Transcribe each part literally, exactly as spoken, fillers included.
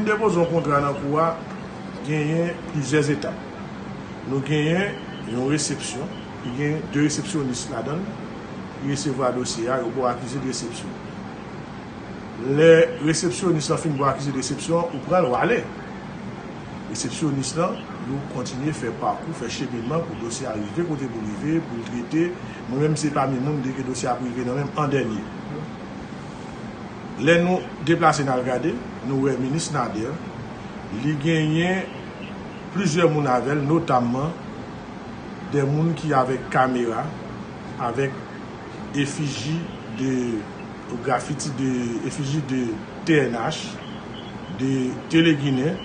Depoze yon kontra nan kou a genyen plizyè etap. Nou genyen yon resepsyon, ki gen de resepsyonis ladan l, ki resevwa dosye a, yo ba w akize de resepsyon. Lè resepsyonis lan fin ba w akize de resepsyon, ou pran l, ou ale. Resepsyonis lan, yo kontinye fè pakou, fè cheminman pou dosye a rive kote pou rive, pou l trete. Mwen menm, se pami moun de ke dosye a ap rive nan men m an dènye. Lè nou deplase n al gade, nou wè minis Nader, li genyen plizyè moun avè l, notamman de moun ki avèk kamera, avèk efiji de, grafiti de, efiji de T N H, de Tele Ginen,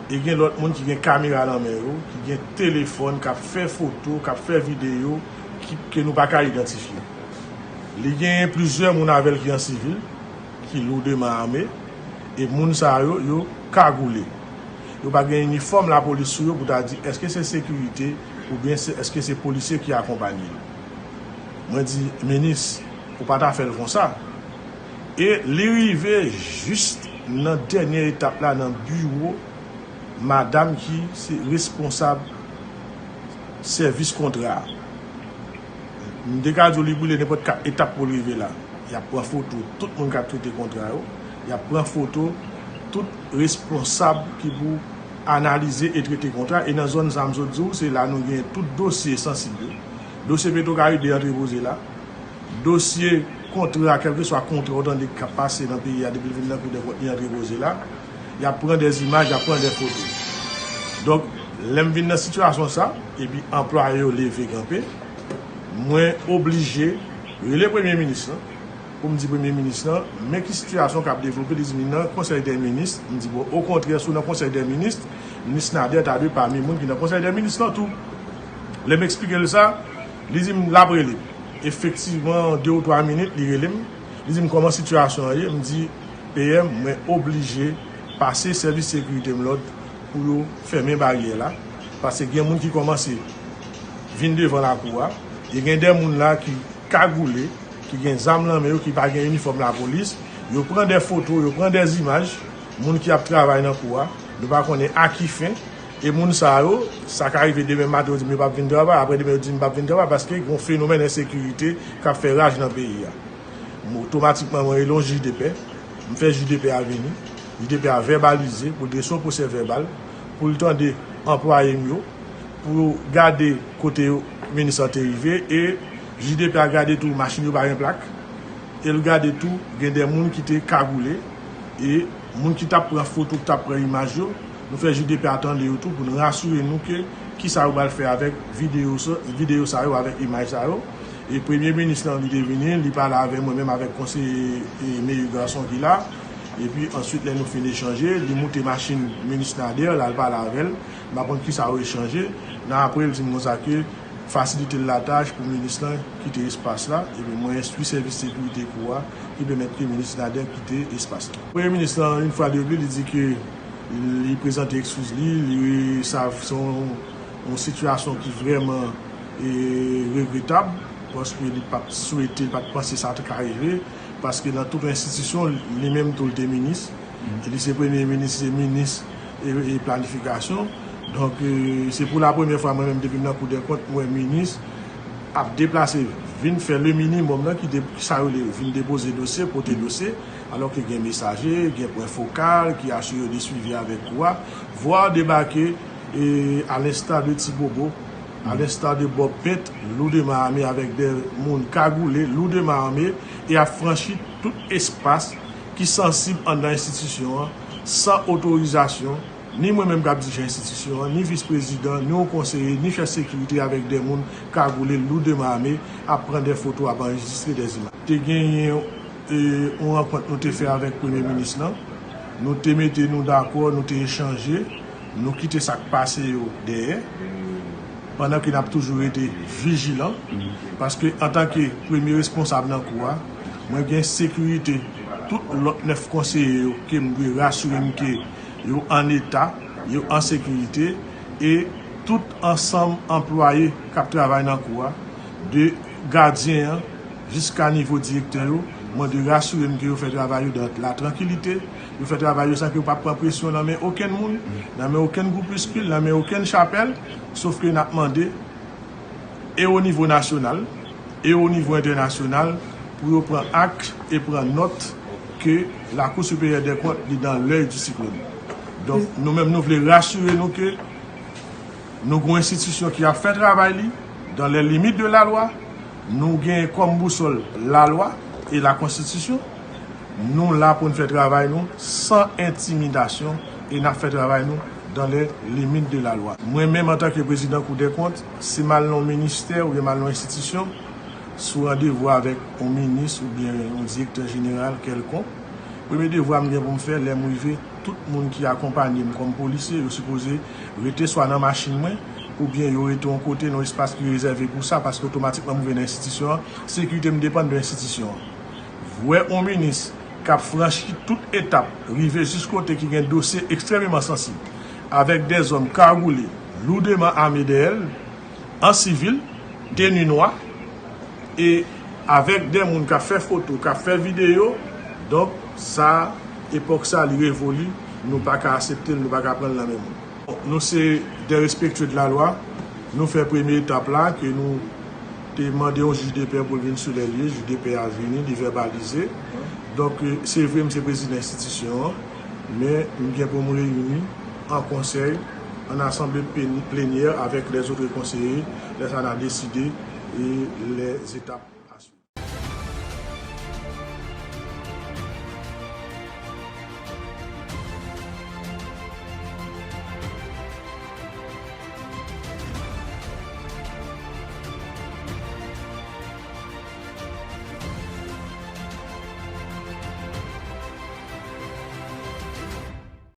e gen lòt moun ki gen kamera nan men yo, ki gen telefòn, k ap fè foto, k ap fè videyo, ki, ke nou pa ka idantifye. Li genyen plizyè moun avè l ki an sivil, ki lourdement armé, e moun sa yo, yo kagoule. Yo pa gen inifòm lapolis sou yo pou ta di èske se sekirite oubyen se, èske se polisye ki akonpanye yo. Mwen di, minis, ou pa ta fè l konsa. E li rive jis nan dènye etap la, nan biwo madanm ki se responsab sèvis kontra a. M te ka di w li boule nenpòt kat etap pou l rive la. Y ap pran foto tout moun k ap trete kontra yo. Y ap pran foto tout responsab ki pou analize e trete kontra. E nan zòn sa a, m sot di w, se la nou gen tout dosye sansib yo. Dosye Petro Caribe antrepoze la. Dosye kontra, kèlkeswa kontra ou tande k ap pase nan peyi a depi l vin nan Kou dè Kont, li antrepoze la. Y ap pran dè zimaj, y ap pran dè foto. Donk, lè m vin nan sitiyasyon sa, epi anplwaye yo leve kanpe, mwen oblije rele premye minis lan pou m di premye minis lan, men ki sitiyasyon k ap devlope, li di m li nan konsèy dè minis, m di bon, okontrè, si w nan konsèy dè minis, minis Nader ta dwe pami moun ki nan konsèy dè minis lan tou. Lè m eksplike l sa, li di m l ap rele. Efektivman, de ou twa minit, li rele m. Li di m kòman sitiyasyon an ye. M di, P M, mwen oblije pase sèvis sekirite m lòd pou yo fèmen baryè la. Paske gen moun ki kòmanse vin devan lakou a. E gen de moun la ki kagoule, ki gen zam nan men yo, ki pa gen inifòm lapolis. Yo pran de foto, yo pran de zimaj moun ki ap travay nan kou a. Nou pa konnen a ki fen. E moun sa yo, sa ka rive demen maten, yo di m yo p ap vin travay, apre demen, yo di m p ap vin travay, paske gen yon fenomèn ensekirite k ap fè raj nan peyi a. M otomatikman, mwen rele yon jij de pè, m fè jij de pè a vini, jij de pè a vèbalize, pou l drese yon pwosè vèbal, pou l tande anplwaye m yo, pou gade kote yo, minis lan te rive, e jij de pè a gade tou, machin yo pa gen plak, e l gade tou, gen de moun ki te kagoule, e moun ki t ap pran foto, ki t ap pran imaj yo, nou fè jij de pè a tande yo tou pou nou rasire nou ke kisa yo pral fè avèk videyo sa, videyo sa yo, avèk imaj sa yo. E premye minis lan, li te vini, li pale avè mwen menm avèk konseye, e, Meyou Garçon ki la. Epi answit, lè nou fin echanje, li moute machin minis Nader, l al pale avè l. M aprann kisa yo echanje. Nan apre, l di m konsa ke fasilite l latach pou minis lan kite espas la, epi mwen enstwi sèvis sekirite kou a ki pèmèt ke minis Nader kite espas la. Premye minis lan, yon fwa de plis, li di ke li prezante ekskiz li, li sa se yon, yon sitiyasyon ki vrèman, e, regretab, paske li pa t swete, li pa t panse sa t ka rive, paske nan tout enstitisyon, li menm tou l te minis, li se premye minis, li se minis e, e planifikasyon. Donk, e, se pou la premyè fwa mwen menm depi m nan Kou dè Kont, m wè minis ap deplase, vin fè le minimòm nan, ki de, sa yo rele vin depoze dosye, pote dosye, alò ke gen mesaje, gen pwen fokal ki asire de swivi avèk kou a, vwa debake, e, à l'instar de Ti Bobo, à l'instar de Bob Pent, lourdement armé avèk de moun kagoule, lourdement armé, e ap franchi tout espas ki sansib anndan enstitisyon an, san otorizasyon, ni mwen menm k ap dirije enstitisyon an, ni vis prezidan, ni yon konseye, ni chèf sekirite avèk de moun kagoule, lourdement armé, ap pran de foto, ap anrejistre de imaj. Te genyen, e, yon rankont nou te fè avèk premye minis lan. Nou te mete nou dakò, nou te echanje, nou kite sa k pase yo dèyè. Pandan ke n ap toujou rete vijilan, paske antanke premye responsab nan kou a, mwen gen sekirite tout lòt nèf konseye yo ke m dwe rasire m ke yo an eta, yo an sekirite, e tout ansanm anplwaye k ap travay nan kou a, de gadyen an, Jiska nivo direktè yo, mwen dwe rasire m ke yo fè travay yo dans la tranquillité, yo fè travay yo san ke yo pa pran presyon nan men okenn moun, nan men okenn gwoupiskil, nan men okenn chapèl, sof ke n ap mande e o nivo nasyonal e o nivo entènasyonal pou yo pran ak e pran nòt ke Lakou Siperyè dè Kont li dans l'œil du cyclone. Donk nou menm nou vle rasire nou ke nou gen yon enstitisyon ki ap fè travay li dans les limites de la loi. Nou gen kòm bousòl lalwa e la konstitisyon. Nou la pou n fè travay nou san entimidasyon e n ap fè travay nou dans les limites de la loi. Mwen menm antanke prezidan Kou dè Kont, si m al nan yon ministè oubyen m al nan yon enstitisyon, sou randevou avèk yon minis oubyen yon direktè jeneral kèlkonk, premye devwa m gen pou m fè lè m rive, tout moun ki akonpanye m kòm polisye, yo sipoze rete swa nan machin mwen, oubyen yo rete yon kote nan yon espas ki rezève pou sa, paske otomatikman m rive nan enstitisyon an, sekirite m depann de enstitisyon an. Vwè yon minis k ap franchi tout etap, rive jis kote ki gen dosye ekstrèmeman sansib, avèk dèzòm kagoule, loudman ame dèyè l, an sivil, teni nwa, e avèk de moun k ap fè foto, k ap fè videyo. Donk sa, epòk sa, li revoli, nou pa ka aksepte l, nou pa ka pran l nan men moun. Nou se de respektye de la lwa. Nou fè premye etap la, ke nou te mande yon jij de pè pou l vin sou lè lye, jij de pè a vini, li vèbalize. Donk, se vre, m se prezidan enstitisyon an, men m gen pou m reyini an konsèy, an asanble plenyè avèk lèzòt konseye, lè sa n a deside e lèzetap.